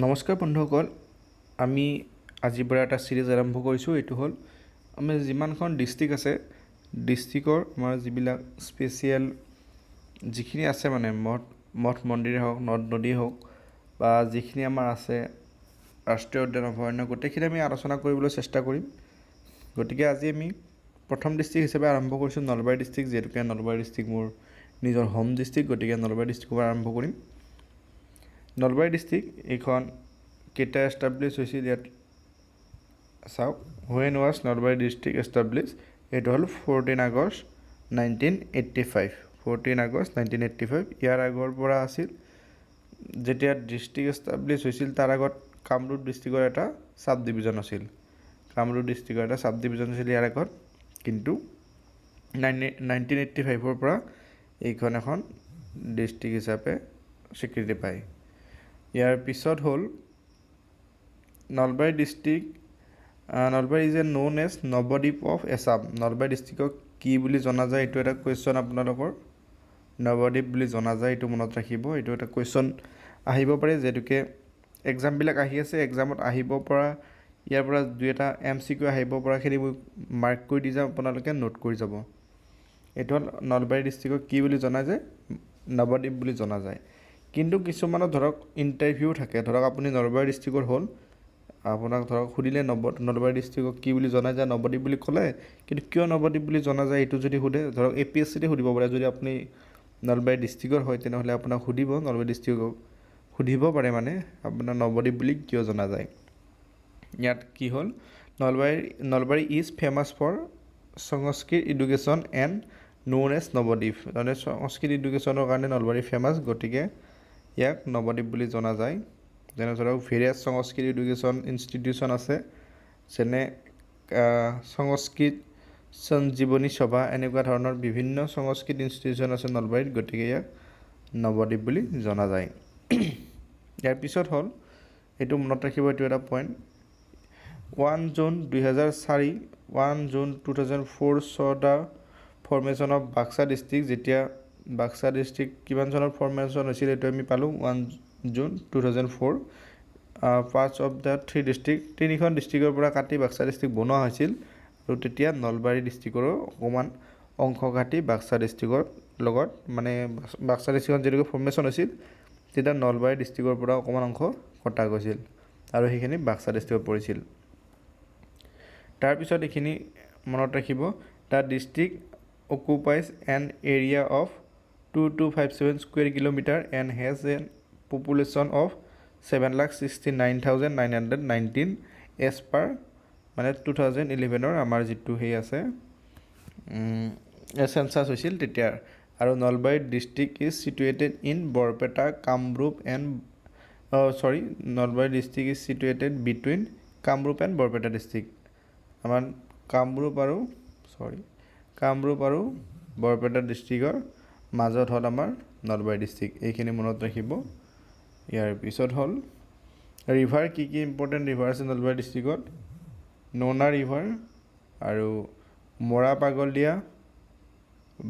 নমস্কাৰ বন্ধুসকল, আমি আজিৰ পৰা এটা ছিৰিজ আৰম্ভ কৰিছোঁ। এইটো হ'ল আমি যিমানখন ডিষ্ট্ৰিক্ট আছে, ডিষ্ট্ৰিক্টৰ আমাৰ যিবিলাক স্পেচিয়েল যিখিনি আছে, মানে মঠ মঠ মন্দিৰেই হওক, নদ নদী হওক বা যিখিনি আমাৰ আছে ৰাষ্ট্ৰীয় উদ্যান, অভয়াৰণ্য, গোটেইখিনি আমি আলোচনা কৰিবলৈ চেষ্টা কৰিম। গতিকে আজি আমি প্ৰথম ডিষ্ট্ৰিক্ট হিচাপে আৰম্ভ কৰিছোঁ নলবাৰী ডিষ্ট্ৰিক্ট। যিহেতুকে নলবাৰী ডিষ্ট্ৰিক্ট মোৰ নিজৰ হোম ডিষ্ট্ৰিক্ট, গতিকে নলবাৰী ডিষ্ট্ৰিক্টৰ পৰা আৰম্ভ কৰিম। নলবাৰী ডিষ্ট্ৰিক্ট এইখন কেতিয়া এষ্টাব্লিছ হৈছিল, ইয়াত চাওক, when was Nalbari district establish? এইটো হ'ল 14 August 1985, 14 August 1985। ইয়াৰ আগৰ পৰা আছিল, যেতিয়া ডিষ্ট্ৰিক্ট এষ্টাব্লিছ হৈছিল তাৰ আগত কামৰূপ ডিষ্ট্ৰিক্টৰ এটা চাব ডিভিজন আছিল। কামৰূপ ডিষ্ট্ৰিক্টৰ এটা চাব ডিভিজন আছিল ইয়াৰ আগত। কিন্তু 1985ৰ পৰা এইখন এখন ডিষ্ট্ৰিক্ট হিচাপে স্বীকৃতি পায়। ইয়াৰ পিছত হ'ল Nalbari district. Nalbari is a known as Nabadwip of Assam. Nalbari ডিষ্ট্ৰিক্টক কি বুলি জনা যায়? এইটো এটা কুৱেশ্যন আপোনালোকৰ। নৱদ্বীপ বুলি জনা যায়, এইটো মনত ৰাখিব। এইটো এটা কুৱেশ্যন আহিব পাৰে, যিহেতুকে এক্সামবিলাক আহি আছে। এক্সামত আহিব পৰা ইয়াৰ পৰা দুই এটা এমচিকিউ আহিব পৰাখিনি মই মাৰ্ক কৰি দি যাম, আপোনালোকে নোট কৰি যাব। এইটো হ'ল নলবাৰী ডিষ্ট্ৰিক্টক কি বুলি জনা যায়? নৱদ্বীপ বুলি জনা যায়। কিন্তু কিছুমানত ধৰক ইণ্টাৰভিউ থাকে। ধৰক আপুনি নলবাৰী ডিষ্ট্ৰিক্টৰ হ'ল, আপোনাক ধৰক সুধিলে নলবাৰী ডিষ্ট্ৰিক্টক কি বুলি জনা যায়, নৱদ্বীপ বুলি ক'লে, কিন্তু কিয় নৱদ্বীপ বুলি জনা যায় এইটো যদি সোধে, ধৰক এপিএছচিতে সুধিব পাৰে। যদি আপুনি নলবাৰী ডিষ্ট্ৰিক্টৰ হয়, তেনেহ'লে আপোনাক সুধিব, নলবাৰী ডিষ্ট্ৰিক্টক সুধিব পাৰে, মানে আপোনাৰ নৱদ্বীপ বুলি কিয় জনা যায়। ইয়াত কি হ'ল? Nalbari is famous for Sanskrit education and known as Nabadwip. তাৰমানে সংস্কৃত এডুকেশ্যনৰ কাৰণে নলবাৰী ফেমাছ, গতিকে ইয়াক নৱদ্বীপ বুলি জনা যায়। যেনে ধৰক ভেৰিয়াছ সংস্কৃত এডুকেশ্যন ইনষ্টিটিউশ্যন আছে, যেনে সংস্কৃত সঞ্জীৱনী সভা, এনেকুৱা ধৰণৰ বিভিন্ন সংস্কৃত ইনষ্টিটিউশ্যন আছে নলবাৰীত। গতিকে ইয়াক নৱদ্বীপ বুলি জনা যায়। ইয়াৰ পিছত হ'ল, এইটো মনত ৰাখিব, এইটো এটা point, 1 June 2004, 1 June 2004 saw the formation of Baksa district. যেতিয়া বাক্সা ডিষ্ট্ৰিক্ট কিমান চনত ফৰ্মেশ্যন হৈছিল, এইটো আমি পালোঁ 1 June 2004, parts of the three district। তিনিখন ডিষ্ট্ৰিক্টৰ পৰা কাটি বাক্সা ডিষ্ট্ৰিক্ট বনোৱা হৈছিল আৰু তেতিয়া নলবাৰী ডিষ্ট্ৰিক্টৰো অকণমান অংশ কাটি বাক্সা ডিষ্ট্ৰিক্টৰ লগত, মানে বাক্সা ডিষ্ট্ৰিক্টত যিহেতুকে ফৰ্মেশ্যন হৈছিল, তেতিয়া নলবাৰী ডিষ্ট্ৰিক্টৰ পৰা অকণমান অংশ কটা গৈছিল আৰু সেইখিনি বাক্সা ডিষ্ট্ৰিক্টত পৰিছিল। তাৰপিছত এইখিনি মনত ৰাখিব, the district occupies an area of 2257 square kilometre and has a population of 7,69,919 as per মানে 2011ৰ আমাৰ যিটো সেই আছে, চেঞ্চাছ হৈছিল তেতিয়া। আৰু Nalbari district is situated in Barpeta, Kamrup and, sorry, Nalbari district is situated between Kamrup and Barpeta district। আমাৰ কামৰূপ আৰু, চৰি, কামৰূপ আৰু বৰপেটা ডিষ্ট্ৰিক্টৰ মাজত হ'ল আমাৰ নলবাৰী ডিষ্ট্ৰিক্ট। এইখিনি মনত ৰাখিব। ইয়াৰ পিছত হ'ল ৰিভাৰ। কি কি ইম্পৰ্টেণ্ট ৰিভাৰ আছে নলবাৰী ডিষ্ট্ৰিক্টত? নোনা ৰিভাৰ আৰু মৰা পাগলদিয়া,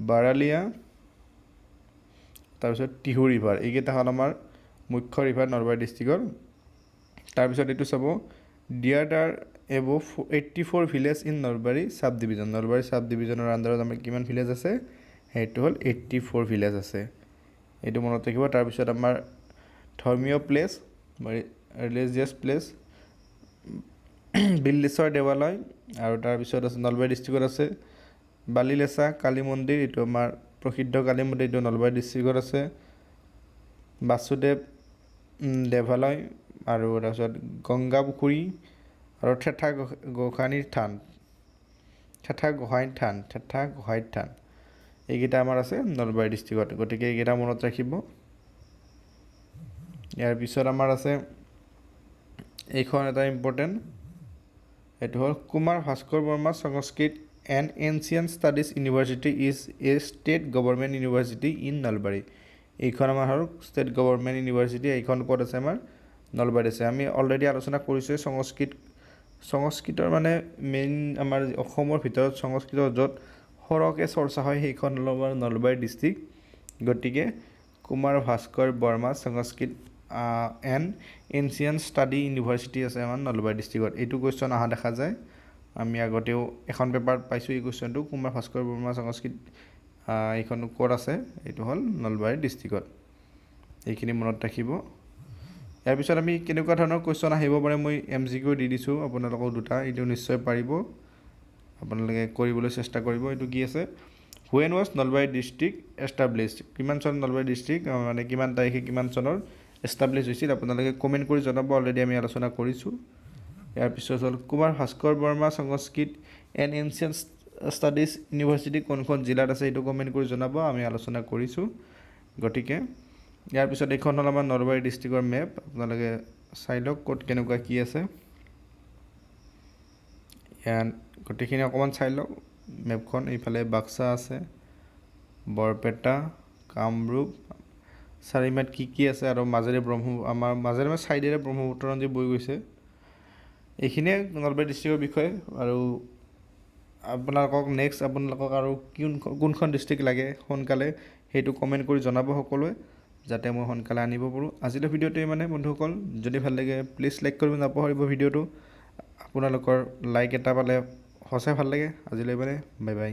বাৰালিয়া, তাৰপিছত টিহু ৰিভাৰ। এইকেইটা হ'ল আমাৰ মুখ্য ৰিভাৰ নলবাৰী ডিষ্ট্ৰিক্টৰ। তাৰপিছত এইটো চাব, there are above 84 village in Nalbari sub division। Nalbari sub ডিভিজনৰ আণ্ডাৰত আমাৰ কিমান ভিলেজ আছে? সেইটো হ'ল 84 ভিলেজ আছে। এইটো মনত ৰাখিব। তাৰপিছত আমাৰ ধৰ্মীয় প্লেচ বা ৰিলিজিয়াছ প্লেচ বিল্লেশ্বৰ দেৱালয় আৰু তাৰপিছত আছে নলবাৰী ডিষ্ট্ৰিক্টত আছে বালিলেচা কালী মন্দিৰ। এইটো আমাৰ প্ৰসিদ্ধ কালী মন্দিৰ, এইটো নলবাৰী ডিষ্ট্ৰিক্টত আছে। বাসুদেৱ দেৱালয় আৰু তাৰপিছত গংগাপুখুৰী আৰু থেঠা গোসানীৰ থান, থেঠা গোহাঁইৰ থান, থেঠা গোহাঁইৰ থান, এইকেইটা আমাৰ আছে নলবাৰী ডিষ্ট্ৰিক্টত। গতিকে এইকেইটা মনত ৰাখিব। ইয়াৰ পিছত আমাৰ আছে এইখন এটা ইম্পৰ্টেণ্ট, এইটো হ'ল Kumar Bhaskar Varma Sanskrit and Ancient Studies University is a state government university in Nalbari। এইখন আমাৰ হ'ল ষ্টেট গভৰ্ণমেণ্ট ইউনিভাৰ্চিটি। এইখন ক'ত আছে? আমাৰ নলবাৰীত আছে। আমি অলৰেডি আলোচনা কৰিছোঁৱেই সংস্কৃত, সংস্কৃতৰ মানে মেইন আমাৰ অসমৰ ভিতৰত সংস্কৃতৰ য'ত সৰহকৈ চৰ্চা হয়, সেইখন হ'ল আমাৰ নলবাৰী ডিষ্ট্ৰিক্ট। গতিকে কুমাৰ ভাস্কৰ বৰ্মা সংস্কৃত and Ancient Study University আছে আমাৰ নলবাৰী ডিষ্ট্ৰিক্টত। এইটো কুৱেশ্যন অহা দেখা যায়। আমি আগতেও এখন পেপাৰত পাইছোঁ এই কুৱেশ্যনটো। কুমাৰ ভাস্কৰ বৰ্মা সংস্কৃত এইখন ক'ত আছে? এইটো হ'ল নলবাৰী ডিষ্ট্ৰিক্টত। এইখিনি মনত ৰাখিব। ইয়াৰ পিছত আমি কেনেকুৱা ধৰণৰ কুৱেশ্যন আহিব পাৰে, মই এমচিকিউ দি দিছোঁ আপোনালোকক দুটা। এইটো নিশ্চয় পাৰিব, আপোনালোকে কৰিবলৈ চেষ্টা কৰিব। এইটো কি আছে? When was Nalbari district establish? কিমান চনত নলবাৰী ডিষ্ট্ৰিক্ট, মানে কিমান তাৰিখে, কিমান চনৰ এষ্টাব্লিছ হৈছিল, আপোনালোকে কমেণ্ট কৰি জনাব। অলৰেডি আমি আলোচনা কৰিছোঁ। ইয়াৰ পিছত হ'ল কুমাৰ ভাস্কৰ বৰ্মা সংস্কৃত এণ্ড এনচিয়েণ্ট ষ্টাডিজ ইউনিভাৰ্চিটি কোনখন জিলাত আছে, এইটো কমেণ্ট কৰি জনাব। আমি আলোচনা কৰিছোঁ। গতিকে ইয়াৰ পিছত এইখন হ'ল আমাৰ নলবাৰী ডিষ্ট্ৰিক্টৰ মেপ। আপোনালোকে চাই লওক ক'ত কেনেকুৱা কি আছে। ইয়াত গোটেইখিনি অকণমান চাই লওক মেপখন। এইফালে বাক্সা আছে, বৰপেটা, কামৰূপ, চাৰিমাত কি কি আছে আৰু মাজেৰে ব্ৰহ্ম, আমাৰ মাজেৰে মানে চাইডেৰে ব্ৰহ্মপুত্ৰ নদী বৈ গৈছে। এইখিনিয়ে নলবাৰী ডিষ্ট্ৰিক্টৰ বিষয়ে। আৰু আপোনালোকক নেক্সট আপোনালোকক আৰু কোনখন ডিষ্ট্ৰিক্ট লাগে সোনকালে সেইটো কমেণ্ট কৰি জনাব সকলোৱে, যাতে মই সোনকালে আনিব পাৰোঁ। আজিলৈ ভিডিঅ'টো মানে বন্ধুসকল, যদি ভাল লাগে প্লিজ লাইক কৰিব নাপাহৰিব ভিডিঅ'টো। আপোনালোকৰ লাইক এটা পালে সঁচাই ভাল লাগে। আজিলৈ মানে বাই বাই।